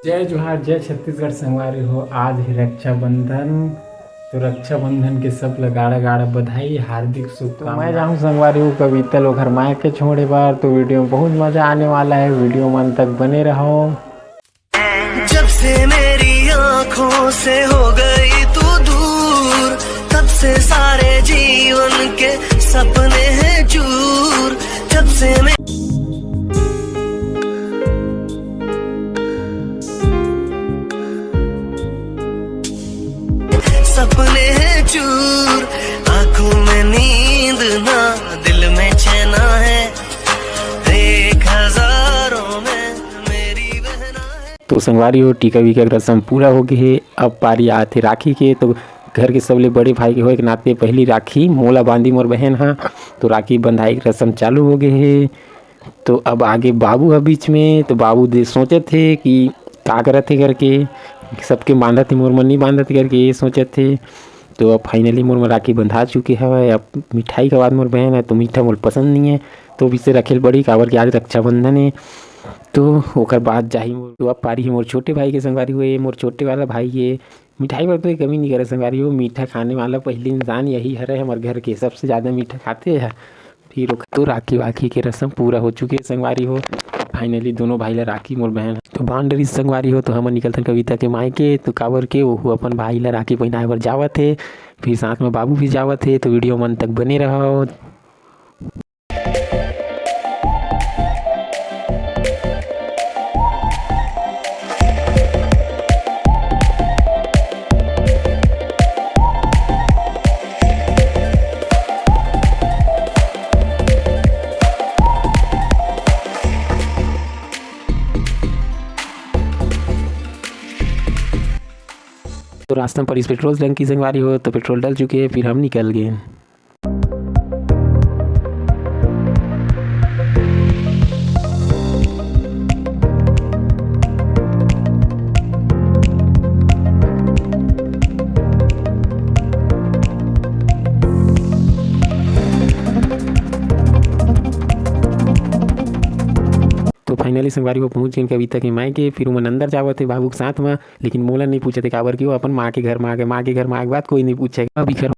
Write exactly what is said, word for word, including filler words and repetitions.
जय जोहार, जय छत्तीसगढ़ संगवारी हो। आज हे रक्षाबंधन, तो रक्षाबंधन के सब ला गाड़ा गाड़ा बधाई, हार्दिक शुभकामना। तो मैं जाहूँ संगवारी हो कविता ल ओखर मायके छोड़े बर, तो video में बहुत मजा आने वाला है, video में अंत तक बने रहो। जब से मेरी आंखों से हो गई तू दूर, तब से सारे जीवन के सपने हैं चूर। जब से मैं सपने हैं चूर, आंखों में नींद ना, दिल में चैन है, एक हजारों में मेरी बहना है। तो संगवारी हो, टीका वीका के रसम पूरा हो गे हे। अब पारी आथे राखी के, तो घर के सबले बड़े भाई के होए के नाते पहली राखी मोला बांधी मोर बहन हा। तो राखी बंधाई के रसम चालू हो गे हे। तो अब आगे बाबू ह बीच में, तो बाबू दे सोचत हे कि का करत हे करके, सबके बांधत हे, मोर मन नहीं बांधत हे करके ये सोचत हे। तो अब finally मोर मन राखी बंधा चुके हवय। अब मिठाई के बाद मोर बहन है, तो मीठा मोर पसंद नहीं है, तो अब इसे रखेल पड़ी, काबर कि आज रक्षाबंधन है। तो ओकर बाद जाही मोर, तो अब पारी है मोर छोटे भाई के संगवारी हो, ये मोर छोटे वाला भाई है। मिठाई बर तो ये कमी नहीं करे संगवारी हो, मीठा खाने वाला पहली इंसान यही हरे हमर घर के, सबसे ज़्यादा मीठा खाते हैं। फिर ओकर तो राखी वाखी के रसम पूरा हो चुके हे संगवारी हो। Finally दोनों भाई ला राखी मोर बहन ह तो बांध डरिस संगवारी हो। तो हमन निकलथन कविता के मायके, तो काबर के ओहू अपन भाई ला राखी पहिनाए बर जावत हे, फिर साथ में बाबू भी जावत हे। तो video में अंत तक बने रहो। तो रास्ता में पड़िस petrol टंकी संगवारी हो, तो petrol डल चुके हे, फिर हम निकल गए। तो finally संगवारी हो पहुंच गए कविता के मायके। फिर ओमन अंदर जावत हे बाबू के साथ में, लेकिन मोला नहीं पूछत हे, काबर कि वो अपन माँ के घर में आ गए। माँ के घर में आए के बाद कोई नहीं पूछे। अभी घर